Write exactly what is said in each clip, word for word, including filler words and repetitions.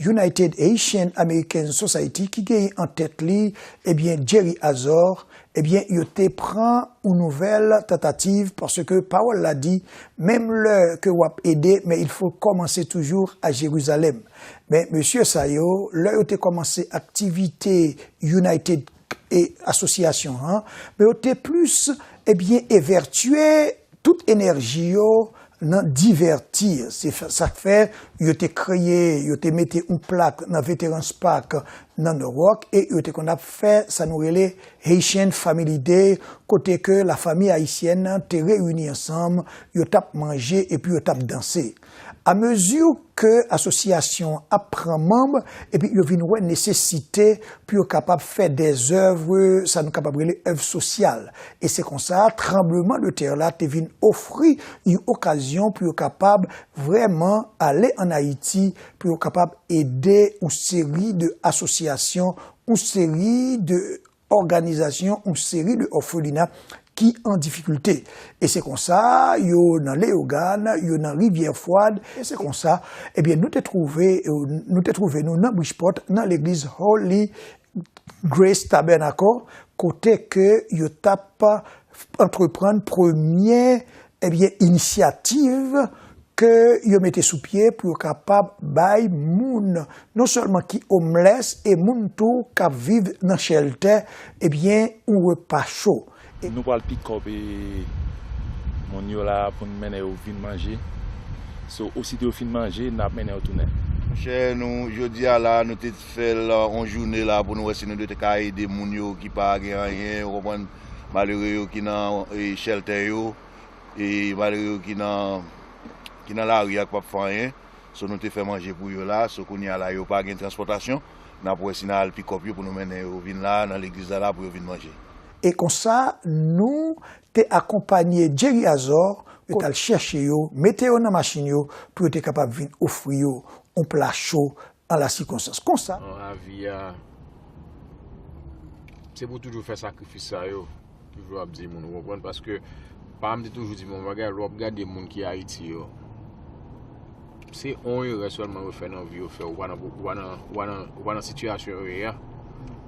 United Haitian American Society ki genyen an tèt li, ebyen, Jerry Azor, ebyen, yo te pran yon nouvèl tantativ, paske pawòl la di, menm lè ke w ap ede, men il faut commencer toujours à Jérusalem. Men mesye sa yo, lè yo te kòmanse aktivite United e asosyasyon an, men yo te plis, ebyen, evètye tout enèji yo nan divèti. Se f- sa k fè yo te kreye, yo te mete yon plak nan Veterans Park nan Norwalk e yo te konn ap fè sa nou rele Haitian Family Day, kote ke lafanmi ayisyèn nan te reyini ansanm, yo t ap manje epi yo t ap danse. Amezi ke asosyasyon an ap pran manm, epi yo vin wè nesesite pou yo kapab fè dèzèv, sa nou kapab rele èv sosyal. E se konsa, tranbleman de tè la te vin ofri yon okazyon pou yo kapab vrèman ale ann Ayiti, pou yo kapab ede yon seri de asosyasyon, yon seri de òganizasyon, yon seri de òfelina ki an difikilte. E se konsa, yo nan Leyogàn, yo nan Rivyè Fwad. E se konsa, ebyen, nou te twouve, nou te twouve nou nan Bridgeport, nan legliz Holy Grace Tabernacle, kote ke yo t ap antreprann premye, ebyen, inisyativ ke yo mete sou pye pou yo kapab bay moun non sèlman ki homeless e moun tou k ap viv nan shelter, ebyen, yon repa cho. E nou pral pick up e moun yo la pou n mennen yo vin manje. So, osito yo fin manje, n ap mennen yo tounen. Monchè, nou, jodi a la, nou te fè l, yon jounen la pou nou wè si nou te ka ede moun yo ki pa gen anyen, ou konprann, malere yo ki nan, e, shelter yo. E malere yo ki nan, ki nan lari a k p ap fè anyen. So, nou te fè manje pou yo la. So, kounye a la, yo pa gen transpòtasyon. N ap wè si n al pick up yo pou nou mennen yo vin la, nan legliz la, la pou yo vin manje. E konsa, nou te akonpanye Jerry Azor, yo t al chèche yo, mete yo nan machin yo, pou yo te kapab vin ofri yo yon pla cho an la sikonstans. Konsa. Nan lavi a, se pou toujou fè sakrifis sa yo. Toujou ap di moun, ou konprann? Paske, pa m te toujou di moun bagay, lè w ap gade moun ki Ayiti yo, se yon erè sèlman yo fè nan vi yo fè, ou pa nan, ou pa nan, ou pa nan, ou pa nan sitiyasyon yo ye a.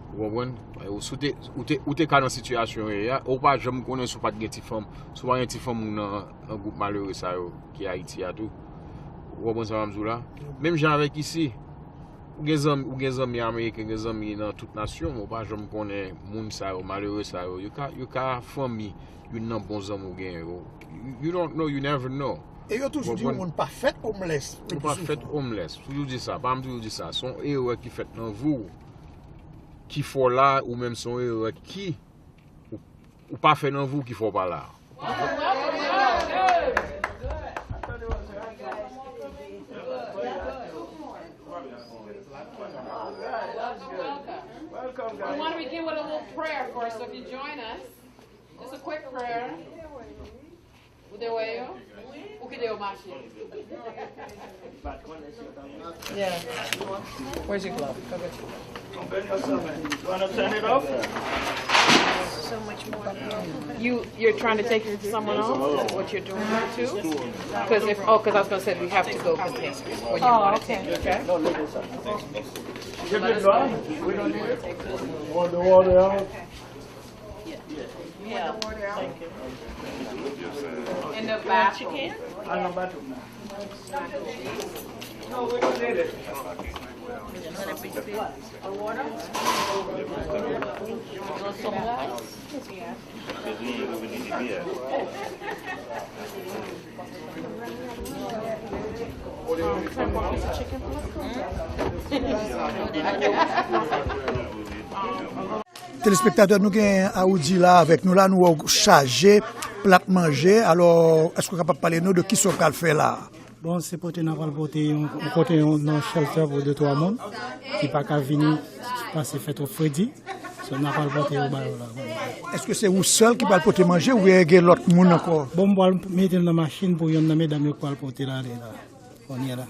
Ou konprann? Si w te, ou te, ou te ka nan sitiyasyon yo ye a, ou pa janm konnen si w pa t gen ti fanm, si w pa gen ti fanm ou nan, nan gwoup malere sa yo ki Ayiti a tou. Ou konprann sa m ap di w la? Menm jan avèk isi, ou gen zanmi, ou gen zanmi ameriken, gen zanmi nan tout nasyon, men ou pa janm konnen moun sa yo, malere sa yo. Yo ka, yo ka fanmi youn nan bon zanmi w genyen yo. You, you don't know, you never know. E yo toujou di yon moun pa fèt homeless le pli souvan. Ou pa fèt homeless. Toujou di sa, pa m toujou di sa. Se yon erè ki fèt nan vi w ki fè w la, ou menm se yon erè ki ou, ou pa fè nan vi w ki fè w pa la. Welcome, guys. We want to begin with a little prayer first, so if you join us, just a quick prayer. Ou te wè yo? Ou kite yo mache? Yeah. Where's your glove? Go get your glove. You wanna turn it off? You, you're trying to take it to someone else? Is what you're doing it to? 'Cause if, oh, 'cause I was gonna say we have to go 'cause when you wanna take it. Oh, okay. Is it withdrawn? We don't need it? Want the water out? Yeah. Thank you. In the bathroom. Chicken? I don't bathroom now. No, we don't need it. The water? Want some rice? Telespektatè, nou gen Aoudi la avèk nou la, nou wè w chaje plat manje. Alò, èske w kapab pale nou de kisa w pral fè la? Bon, se pote n a pral pote yon, pote yon nan shelter pou de twa moun ki pa ka vini pase fè twòp fredi. So, n a pral pote yo ba yo la. Èske se ou sèl ki pral pote manje oubyen gen lòt moun ankò? Bon, m pral mete l nan machin pou yonn nan medam yo k pral pote l ale la. Kounye a la.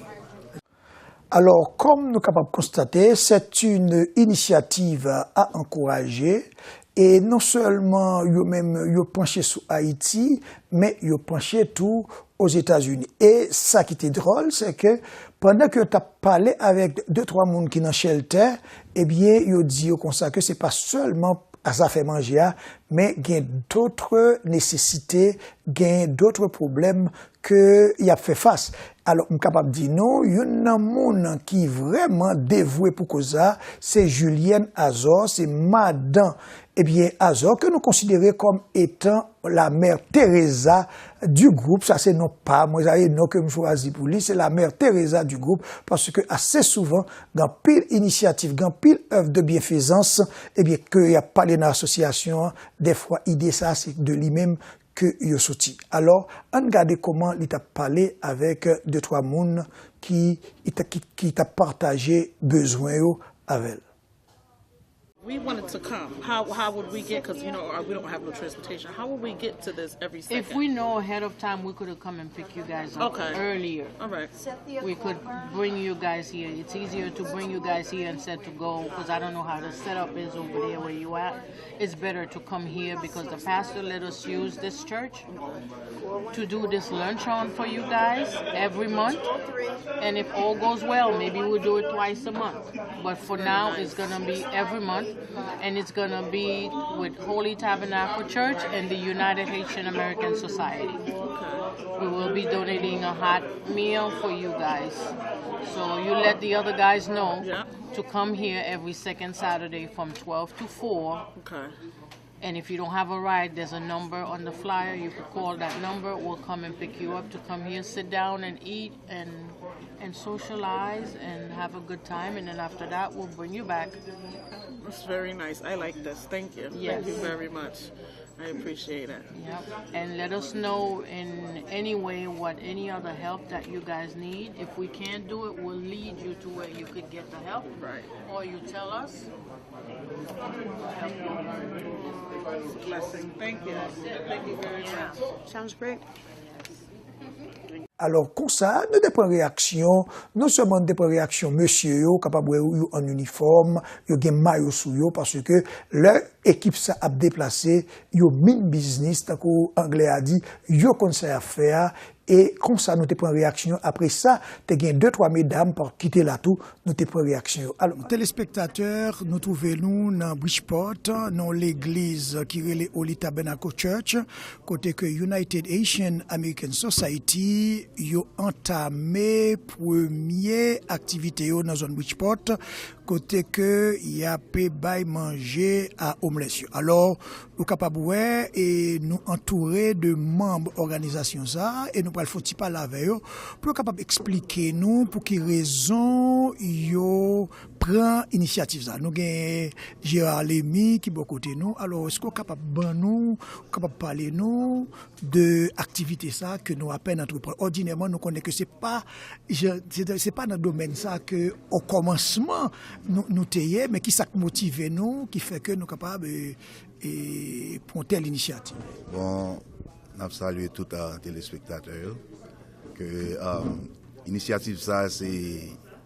Alors, comme nous capables constater, c'est une initiative à encourager. E non sèlman yo menm yo panche sou Ayiti, men yo panche tou Ozetazini. E sa ki te dròl, se ke pandan ke yo t ap pale avèk de twa moun ki nan shelter, ebyen, yo di yo konsa ke se pa sèlman zafè manje a, men gen dòt nesesite, gen dòt pwoblèm ke y ap fè fas. Alò, m kapab di nou, youn nan moun ki vrèman devwe pou koz sa, se Julienne Azor, se madan, ebyen, Azor, ke nou konsidere kòm etan la mère Teresa du groupe, sa se non pa mwen, sa se non ke m chwazi pou li, se la mère Teresa du groupe, paske ase souvan, gen anpil inisyativ, gen anpil èv de byenfezans, ebyen, ke y ap pale nan asosyasyon an, dèfwa ide sa se de li menm ke yo soti. Alò, ann gade kòman li t ap pale avèk de twa moun ki, ki, ki t ap pataje bezwen yo avè l. We wanted to come. How how would we get? Because you know uh, we don't have no transportation. How would we get to this every second? If we know ahead of time, we could have come and pick you guys up Okay. earlier. All right. We could bring you guys here. It's easier to bring you guys here instead to go because I don't know how the setup is over there where you at. It's better to come here because the pastor let us use this church to do this lunch on for you guys every month. And if all goes well, maybe we'll do it twice a month. But for now, it's going to be every month. And it's going to be with Holy Tabernacle Church and the United Haitian American Society. We will be donating a hot meal for you guys. So you let the other guys know Yeah. to come here every second Saturday from twelve to four. Okay. And if you don't have a ride, there's a number on the flyer. You could call that number. We'll come and pick you up to come here, sit down and eat and and socialize and have a good time. And then after that, we'll bring you back. That's very nice. I like this. Thank you. Yes. Thank you very much. I appreciate it. Yep. And let us know in any way what any other help that you guys need. If we can't do it, we'll lead you to where you could get the help. Right. Or you tell us. Blessing. Thank you. Thank you very much. Sounds great. Alò, konsa, nou te pran reyaksyon, non sèlman nou te pran reyaksyon mesye yo, kapab wè yo an inifòm, yo gen mayo sou yo, paske lè ekip sa ap deplase, yo mean business, tankou anglè a di, yo konn sa y ap fè a, e konsa nou te pran reyaksyon yo. Apre sa, te gen de twa medam ki te la tou, nou te pran reyaksyon yo. Alò, telespektatè, nou twouve nou nan Bridgeport, nan legliz ki rele Holy Tabernacle Church, kote ke United Haitian American Society yo antame premye aktivite yo nan zòn Bridgeport, kote ke y ape bay manje a homeless yo. Alò, ou kapab wè, e nou antoure de manm òganizasyon sa, e nou pral fè yon ti pale avè yo, pou yo kapab eksplike nou pou ki rezon yo pran inisyativ sa. Nou gen Gérard Lemy ki bò kote nou. Alò, èske w kapab ban nou, ou kapab pale nou de aktivite sa ke nou apèn antreprann? Òdinèman, nou konnen ke se pa, se, se pa nan domèn sa ke o kòmansman nou, nou te ye, men ki sa k motive nou, ki fè ke nou kapab, e, e, pran tèl inisyativ? Bon, n ap salye tout a telespektatè yo. Ke um, inisyativ sa se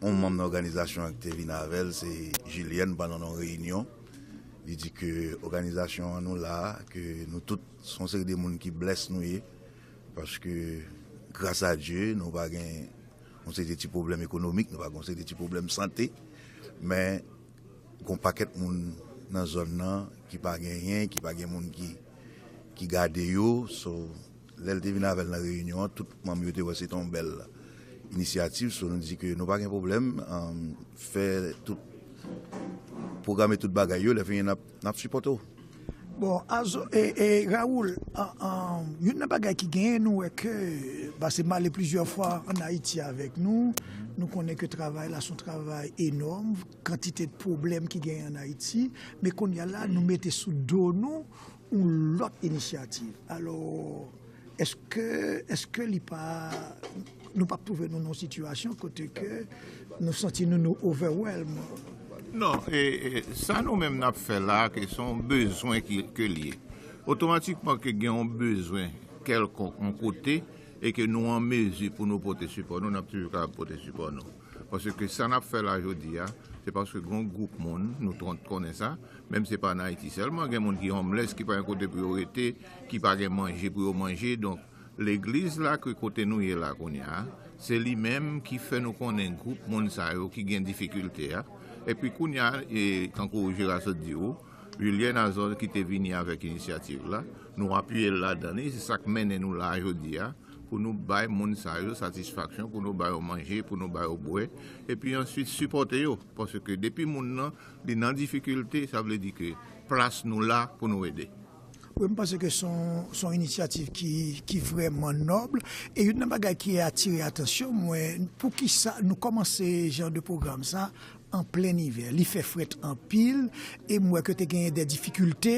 yon manm nan òganizasyon an ki te vin avè l, se Julienne pandan yon reyinyon. Li di ke òganizasyon an nou la, ke nou tout se yon seri de moun ki blès nou ye, paske gras a Dye, nou pa gen yon seri de ti pwoblèm ekonomik, nou pa gen yon seri de ti pwoblèm sante, men gon pakèt moun nan zòn nan ki pa genyen, ki pa gen moun ki, ki gade yo. So, lè l te vin avè l nan reyinyon an, tout manm yo te wè se te yon bèl inisyativ. So, nou di ke nou pa gen pwoblèm, um, fè tout, pwograme tout bagay yo, lè fini n ap, n ap sipòte w. Bon, Azo, e, e, Raoul, an, an, youn nan bagay ki genyen nou wè ke, paske m ale plizyè fwa ann Ayiti avèk nou, nou konnen ke travay la se yon travay enòm, kantite de pwoblèm ki genyen ann Ayiti, men kounye a la, nou mete sou do nou yon lòt inisyativ. Alò, èske, èske li pa, nou p ap twouve nou nan yon sitiyasyon kote ke nou santi nou, nou overwhelm? Non, e, e, sa nou menm n ap fè la, ke se yon bezwen ki, ke l ye. Otomatikman ke gen yon bezwen kèlkonk yon kote, e ke nou an mezi pou nou pote sipò nou, n ap toujou kapab pote sipò nou. Paske sa n ap fè la jodi a, se paske gen yon gwoup moun, nou tout konnen sa, menm se pa ann Ayiti sèlman, gen moun ki homeless, ki pa gen kote pou yo rete, ki pa gen manje pou yo manje, donk, Legliz la, ke kote nou ye la kounye a, se li menm ki fè nou konnen gwoup moun sa yo ki gen difikilte a. Epi kounye a, e, tankou Jera sot di ou, Julien Azor ki te vini avèk inisyativ la, nou apiye l ladan li, se sa k mennen nou la jodi a, pou nou bay moun sa yo satisfaksyon, pou nou ba yo manje, pou nou ba yo bwè, epi answit sipòte yo. Paske depi moun nan, li nan difikilte, sa vle di ke plas nou la pou nou ede. Wi, m panse ke se yon, se yon inisyativ ki, ki vrèman nòb. E youn nan bagay ki atire atansyon mwen, poukisa nou kòmanse jan de pwogram sa an plen ivè. Li fè frèt anpil, e m wè ke te genyen de difikilte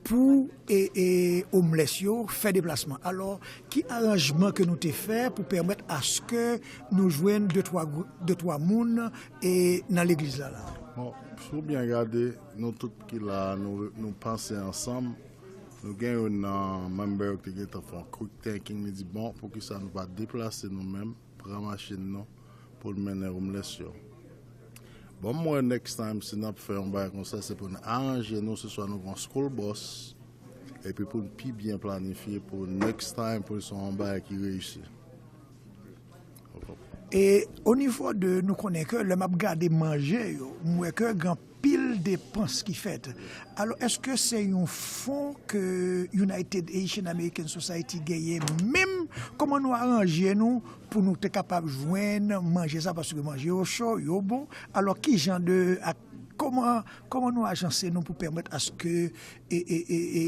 pou e, e homeless yo fè deplasman. Alò, ki aranjman ke nou te fè pou pèmèt aske nou jwenn de twa, gwou- de twa moun e nan legliz la la? Bon, si w byen gade, nou tout ki la, nou, nou panse ansanm. Nou gen youn nan member yo ki te gentan fè yon quick thinking, li di, bon, poukisa nou pa deplase nou menm, pran machin nou, pou n mennen homeless yo? Bon, m wè next time, si n ap fè yon bagay konsa, se pou n aranje nou, se swa nou pran school bus, epi pou n pi byen planifye, pou next time, pou l se yon bagay ki reyisi. E o nivo de, nou konnen ke lè m ap gade manje yo, m wè ke gen anpil depans ki fèt. Alò, èske se yon fon ke United Haitian American Society genyen menm? Kòman nou aranje nou pou nou te kapab jwenn manje sa? Paske manje yo cho, yo bon. Alò, ki jan de, ak, kòman, kòman nou ajanse nou pou pèmèt aske e, e, e, e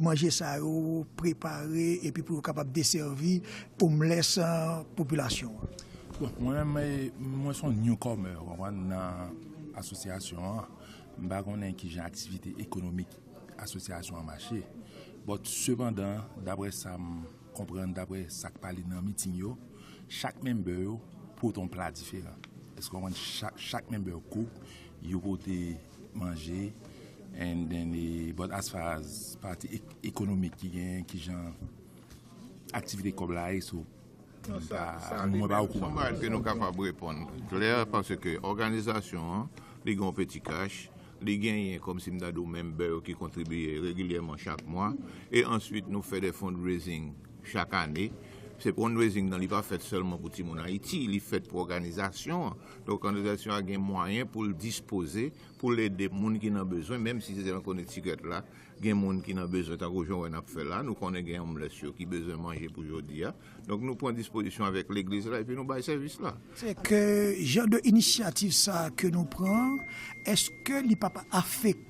manje sa yo prepare epi pou yo kapab desèvi homeless, uh, popilasyon an? Bon, mwen menm, e, mwen se yon newcomer, w konprann, nan asosyasyon an. M pa konnen kijan aktivite ekonomik asosyasyon an mache. But, sepandan, daprè sa m konprann, daprè sa k pale nan meeting yo, chak member yo pote yon pla diferan. Èske w konprann? Chak, chak member yo cook, yo pote manje, and then, e, but as far as pati ek- ekonomik ki gen, kijan aktivite kòb la ye, so, non, sa, sa, li menm, se yon bagay ke nou kapab reponn klè, paske òganizasyon an, li gen yon peti kach, li genyen, kòmsi m ta di w, member yo ki kontribiye regilyèman chak mwa, e answit nou fè de fundraising chak ane. Se fundraising nan, li pa fèt sèlman pou timoun Ayiti, li fèt pou òganizasyon an. Donk, òganizasyon an gen mwayen pou l dispoze, pou l ede moun ki nan bezwen, menm si se nan Connecticut la, gen moun ki nan bezwen, tankou jan w wè n ap fè la, nou konnen gen homeless yo ki bezwen manje pou jodi a. Donk, nou pran dispozisyon avèk legliz la, epi nou bay sèvis la. Se ke jan de inisyativ sa ke nou pran, èske li p ap afekte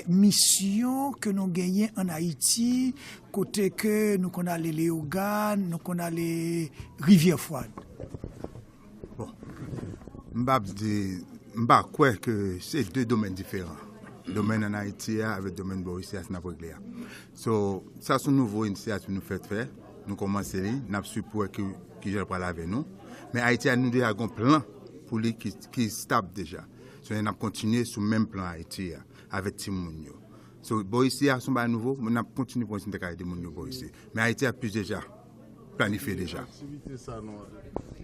misyon ke nou genyen ann Ayiti, kote ke nou konn ale Leyogàn, nou konn ale Rivyè Fwad? Bon, m p ap di, m pa kwè ke se de domèn diferan. Domèn ann Ayiti a avèk domèn bò isi a, se n ap regle a. So, sa se yon nouvo inisyativ nou fèk fè. Nou kòmanse li, n ap swiv pou wè ki, kijan l pral avè nou. Men Ayiti a, nou deja gen yon plan pou li ki, ki stab deja. So, n ap kontinye sou menm plan Ayiti a, avèk timoun yo. So, bò isi a, se yon bagay nouvo, men n ap kontinye pou wè si n ta ka ede moun yo bò isi. Men Ayiti a plis deja planifye deja.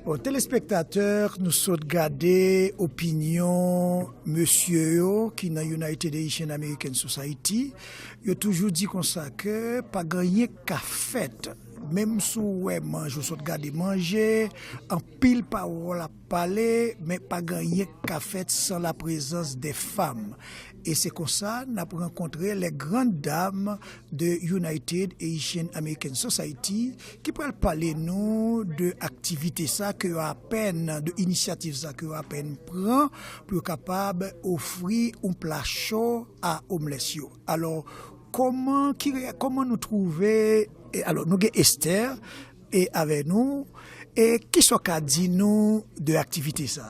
Bon, telespektatè, nou sot gade opinyon mesye yo ki nan United Haitian American Society. Yo toujou di konsa ke pa gen anyen k ka fèt. Menm si w wè manje, w sot gade manje, anpil pawòl ap pale, men pa gen anyen k ka fèt san la prezans de fanm. E se konsa n ap rankontre les grandes dames de United Haitian American Society ki pral pale nou de aktivite sa ke yo apèn, de inisyativ sa ke yo apèn pran pou yo kapab ofri yon pla cho a homeless yo. Alò, kòman, ki re-, kòman nou twouve, e, alò, nou gen Esther e avè nou, e kisa w ka di nou de aktivite sa?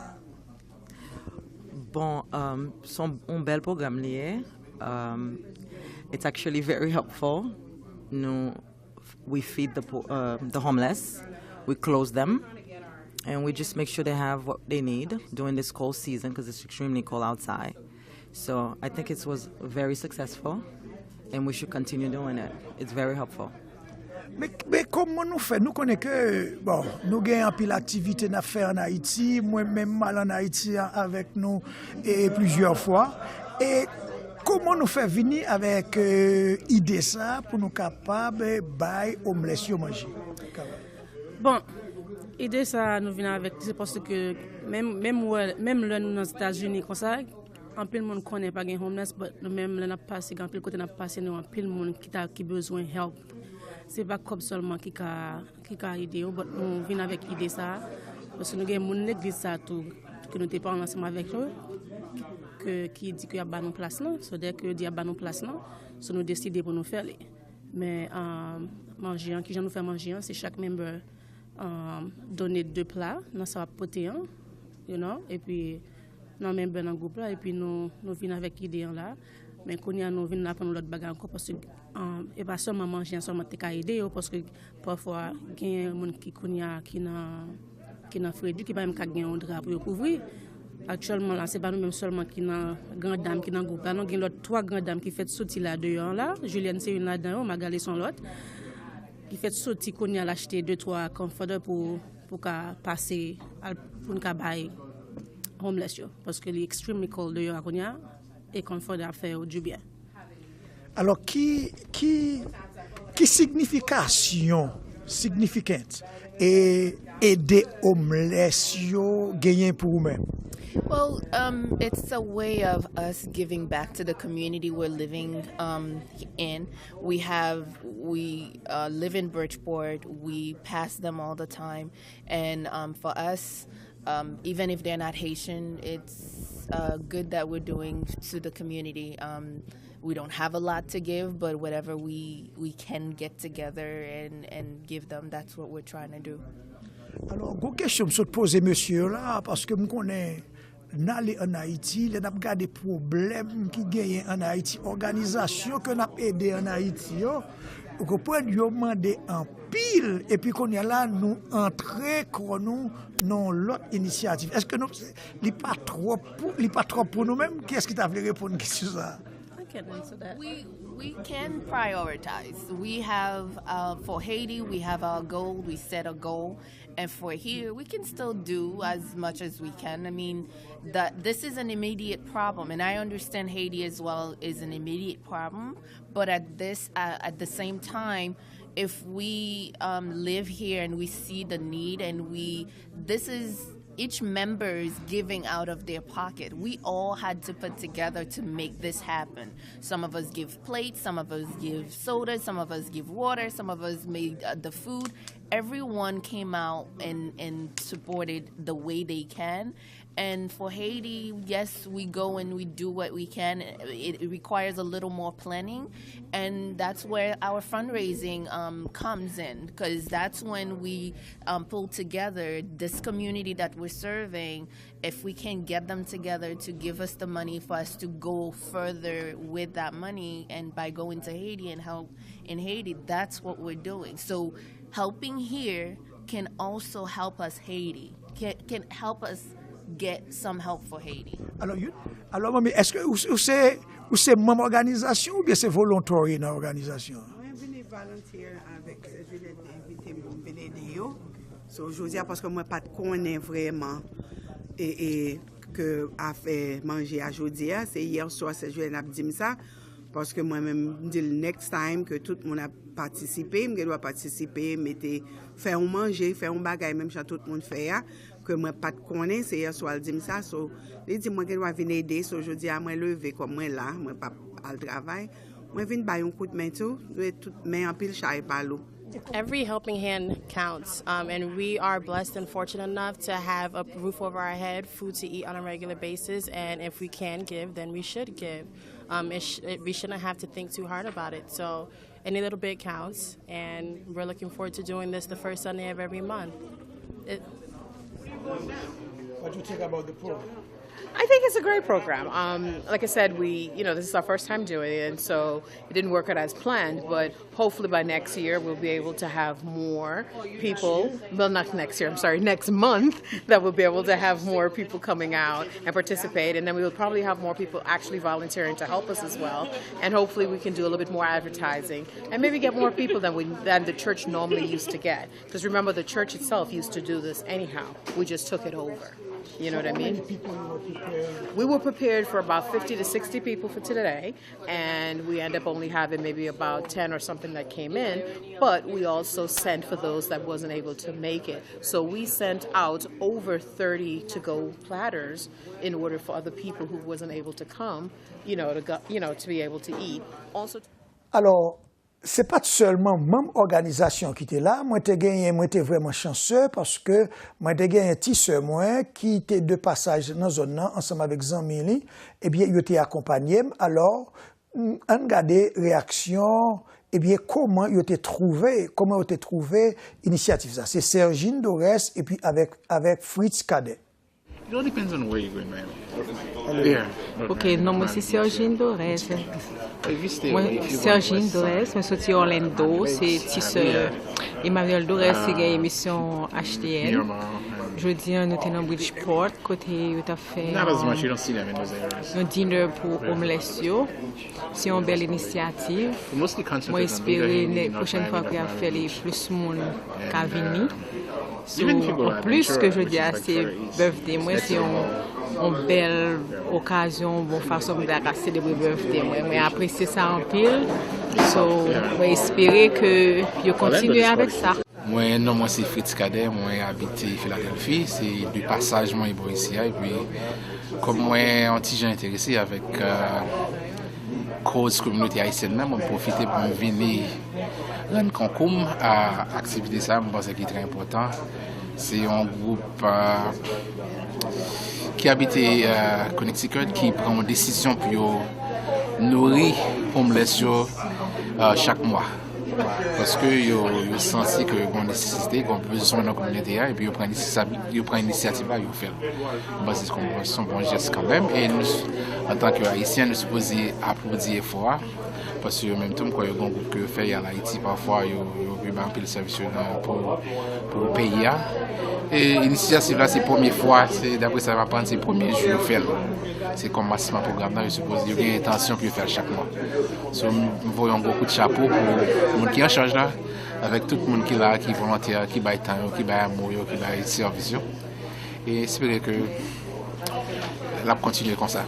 Bon, um, se yon, yon bèl pwogram li ye. Um, it's actually very helpful. Nou, we feed the, po- um, the homeless, we clothe them, and we just make sure they have what they need during this cold season because it's extremely cold outside. So I think it was very successful, and we should continue doing it. It's very helpful. Men, men kòman nou fè? Nou konnen ke, bon, nou gen anpil aktivite n ap fè ann Ayiti. Mwen menm, m al ann Ayiti a- avèk nou e plizyè fwa. E Kòman nou fè vini avèk euh, ide sa pou nou kapab bay homeless yo manje? Bon, ide sa nou vin avèk li se paske menm menm wè menm lè nou nan Etazini konsa, anpil moun konnen pa gen homeless, but nou menm lè n ap pase gen anpil kote n ap pase nou anpil moun ki ta ki bezwen help. Se pa kòb sèlman ki ka ki ka ede yo, but nou vin avèk ide sa. Paske nou gen moun legliz sa tou ke nou te pale ansanm avèk yo, ke ki di ke y ap ba nou plas lan. So dè ke yo di y ap ba nou plas lan, so nou deside pou nou fè li. Men um, manje an, kijan nou fè manje an, se chak member um, done de pla nan sa w ap pote an, you know, epi nan member nan gwoup la, epi nou, nou vin avèk ide an la. Men kounye a nou vin aprann lòt bagay ankò, paske um, e pa sèlman manje an sèlman te ka ede yo, paske pafwa gen moun ki kounye a ki nan ki nan fredi, ki pa menm ka gen yon dra pou yo kouvri. Aktyèlman la, se pa nou menm sèlman ki nan gran dam ki nan gwoup la, non, gen lòt twa gran dam ki fèt soti la deyò an la. Julienne se youn ladan yo, Magali se yon lòt. Ki fèt soti kounye a l achte de twa comforter pou pou ka pase al pou n ka bay homeless yo, paske li extremely cold deyò a kounye a, e comforter ap fè yo du byen. Alò ki ki ki signifikasyon significant e ede homeless yo genyen pou ou menm? Well, um, it's a way of us giving back to the community we're living um, in. We have, we uh, live in Bridgeport. We pass them all the time. And um, for us, um, even if they're not Haitian, it's uh, good that we're doing to the community. Um, we don't have a lot to give, but whatever we, we can get together and, and give them, that's what we're trying to do. Alò, gwo kesyon m sot poze mesye yo la, paske m konnen n ale ann Ayiti, lè n ap gade pwoblèm ki genyen ann Ayiti, òganizasyon ke n ap ede ann Ayiti yo, ou konprann, yo mande anpil, epi kounye a la, nou antre kò nou nan yon lòt inisyativ. Èske nou, li pa twòp pou, li pa twòp pou nou menm? Kiyès ki ta vle reponn kesyon sa a? I can answer that. We we can prioritize. We have uh, for Haiti, we have our goal. We set a goal, and for here, we can still do as much as we can. I mean, that this is an immediate problem, and I understand Haiti as well is an immediate problem. But at this, uh, at the same time, if we um, live here and we see the need, and we this is each member is giving out of their pocket. We all had to put together to make this happen. Some of us give plates, some of us give sodas, some of us give water, some of us made uh, the food. Everyone came out and, and supported the way they can. And for Haiti, yes, we go and we do what we can. It, it requires a little more planning. And that's where our fundraising um, comes in, because that's when we um, pull together this community that we're serving, if we can get them together to give us the money for us to go further with that money and by going to Haiti and help in Haiti, that's what we're doing. So helping here can also help us Haiti, can, can help us get some help for Haiti. Alò, you, alò manmi, èske ou, ou se ou se manm òganizasyon oubyen se volontary nan òganizasyon? Mwen vini volunteer avèk sè Juliette te envite m pou m vin ede yo. So jodi a paske mwen pa t konnen vrèman e, e ke afè manje a jodi a, se yè swa sè Juliette ap di m sa. Paske mwen menm m di l next time ke tout moun ap patisipe, m gen dwa patisipe, mete fè yon manje, fè yon bagay menm jan tout moun fè a, ke mwen pa t konnen, se yè swa l di m sa. So li di mwen gen dwa vin ede. So jodi a mwen leve kòm mwen la, mwen p ap al travay. Mwen vin bay yon kout men tou, nou tout men anpil chay pa lou. Every helping hand counts, um, and we are blessed and fortunate enough to have a roof over our head, food to eat on a regular basis, and if we can give, then we should give. Um, it sh- it, we shouldn't have to think too hard about it. So any little bit counts, and we're looking forward to doing this the first Sunday of every month. It, What do you think about the program? I think it's a great program. Um, like I said, we, you know, this is our first time doing it, and so it didn't work out as planned, but hopefully by next year we'll be able to have more people, well, not next year, I'm sorry, next month, that we'll be able to have more people coming out and participate, and then we will probably have more people actually volunteering to help us as well, and hopefully we can do a little bit more advertising and maybe get more people than we, than the church normally used to get, because remember the church itself used to do this anyhow, we just took it over. You know what I mean? We were prepared for about fifty to sixty people for today, and we end up only having maybe about ten or something that came in, but we also sent for those that wasn't able to make it. So we sent out over thirty to-go platters in order for other people who wasn't able to come, you know, to go, you know, to be able to eat. Also, Alò, se pa t sèlman manm òganizasyon ki te la, mwen te genyen, mwen te vrèman chanse paske mwen te genyen ti sè mwen ki te de pasaj nan zòn nan ansanm avèk zanmi li, ebyen yo te akonpanye m. Alò, ann gade reyaksyon, ebyen kòman yo te twouve, kòman yo te twouve inisyativ sa. Se Sergine Dorès epi avèk, avèk Fritz Cadet. It all depends on where you're going, man. Yeah. Ok, non mwen se Sergine Dorès. Mwen Sergine Dorès, mwen soti Orlando, se ti sè Emmanuel Dorès ki gen emisyon H T N. Jodi an nou te nan Bridgeport kote yo t ap fè yon dinner pou homeless yo. Se yon bèl inisyativ. Mwen espere pwochèn fwa pou y ap fè li plis moun ka vini. So, anplis ke jodi a se birthday mwen, se yon, yon bèl okazyon, yon bon fason pou m ta ka selebre birthday mwen. Mwen apresye sa anpil. So, mwen espere ke yo kontinye avèk sa. Mwen, non mwen se Fritz Cadet, mwen abite Filadelfi, se de pasaj mwen bò isi a, epi kòm mwen yon ti jan enterese avèk koz kominote ayisyèn nan, mwen pwofite pou m vini rann konkou m a aktivite sa, mwen panse ki trè enpòtan. Se yon gwoup ki abite Connecticut ki pran yon desizyon pou yo nouri homeless yo chak mwa. Paske yo, yo santi ke gen nesesite, gen bezwen nan kominote a, epi yo pran inisyativ la, yo fè l. Mwen panse se yon bon jès kanmenm, e nou, antanke Ayisyen, nou sipoze aplodi efò a, paske yo menm tou, m kwè yo gen gwoup ke yo fè, y al Ayiti pafwa, yo, yo bay anpil sèvis yo pou, pou peyi a. E inisyativ la, se premye fwa, se, daprè sa m aprann, se premye jou yo fè l. Se kòmansman pwogram nan, yo sipoze, yo gen entansyon pou yo fè l chak mwa. So, m voye yon gwo kout chapo pou moun ki an chaj la, avèk tout moun ki la, ki volontè, ki bay tan yo, ki bay amou yo, ki bay sèvis yo. E espere ke l ap kontinye konsa.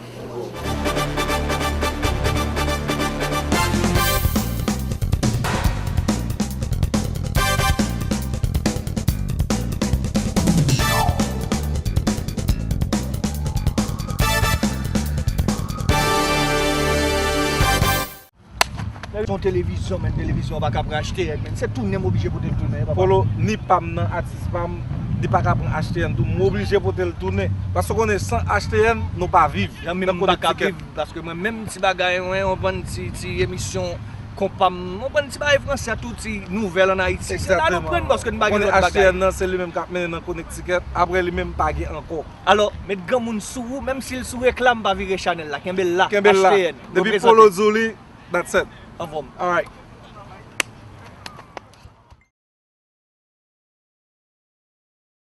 Yon televizyon, men televizyon pa ka pran H T N, men se tounen m oblije pote l tounen. Polo, ni pa m nan, atis pa m, li pa ka pran H T N tou, m oblije pote l tounen. Paske w konnen, san H T N, nou pa viv. Jan menm m pa ka viv, paske mwen menm ti bagay, mwen, yon bann ti, ti emisyon konpa m, yon bann ti bagay franse, tou ti nouvèl ann Ayiti. Se la nou pran, paske nou pa gen lòt bagay. H T N nan, se li menm k ap mennen nan Connecticut, apre li menm pa gen ankò. Alò, met granmoun sou ou, menm si l sou reklam, pa vire chanèl la, kenbe l la, H T N. Depi Polo di w li, that's it. Anfòm. Alright.